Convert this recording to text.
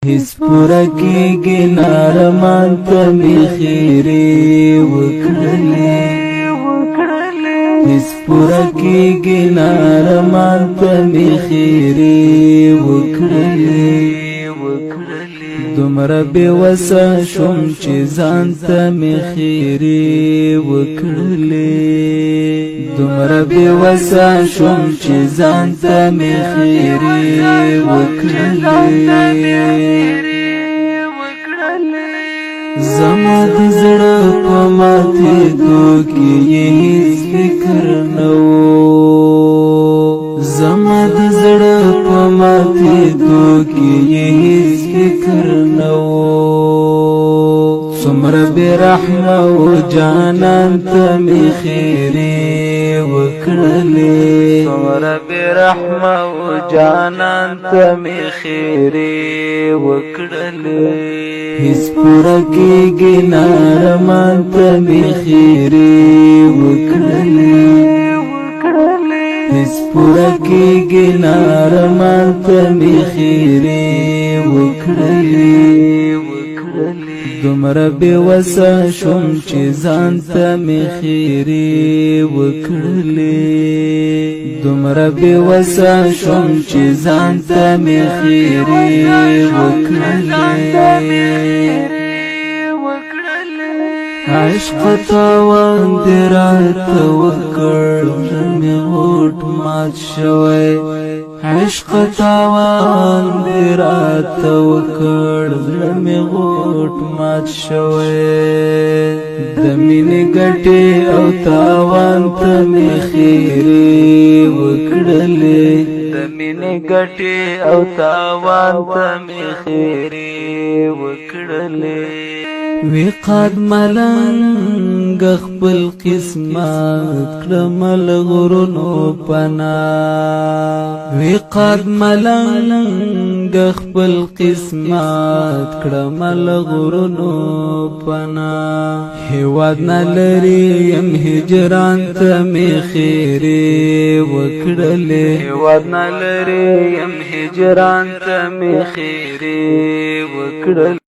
هیڅ پوره کېږي نه ارمان ته مې خیرې وکړلې. هیڅ پوره کېږي نه ارمان ته مې خیرې وکړلې. دومره بې وسه شوم چې ځان ته مې خیرې وکړلې. دومره بې وسه شوم چې ځان ته مې خیرې وکړلې. زما د زړه په ماتېدو کې یې هیڅ فکر نه و. زما د زړه په ماتېدو کې یې هیڅ فکر نه و. څومره بې رحمه و جانان ته مې خیرې وکړلې. څومره بې رحمه و جانان ته مې خیرې وکړلې. هیڅ پوره کېږي نه ارمان ته مې خیرې وکړلې. هیڅ پوره کېږي نه ارمان ته مې خیرې وکړلې. دومره بې وسه شوم چې ځان ته مې خیرې وکړلې. دومره بې وسه شوم چې ځان ته مې خیرې وکړلې. عشق تاوان دې راته وکړ، زړه مې غوټ مات شوی. عشق تاوان دې راته وکړ، زړه مې غوټ مات شوی. د مینې ګټې او تاوان ته مې خیرې وکړلې. د مینې ګټې او تاوان ته مې خیرې وکړلې. وی قد ملنګ خپل قسمت کړم غرونو پنا. وی قد ملنګ خپل قسمت کړم غرونو پنا. هیواد نه لري يم هجران ته مې خیرې وکړلې. هیواد نه لري يم هجران ته مې خیرې وکړلې.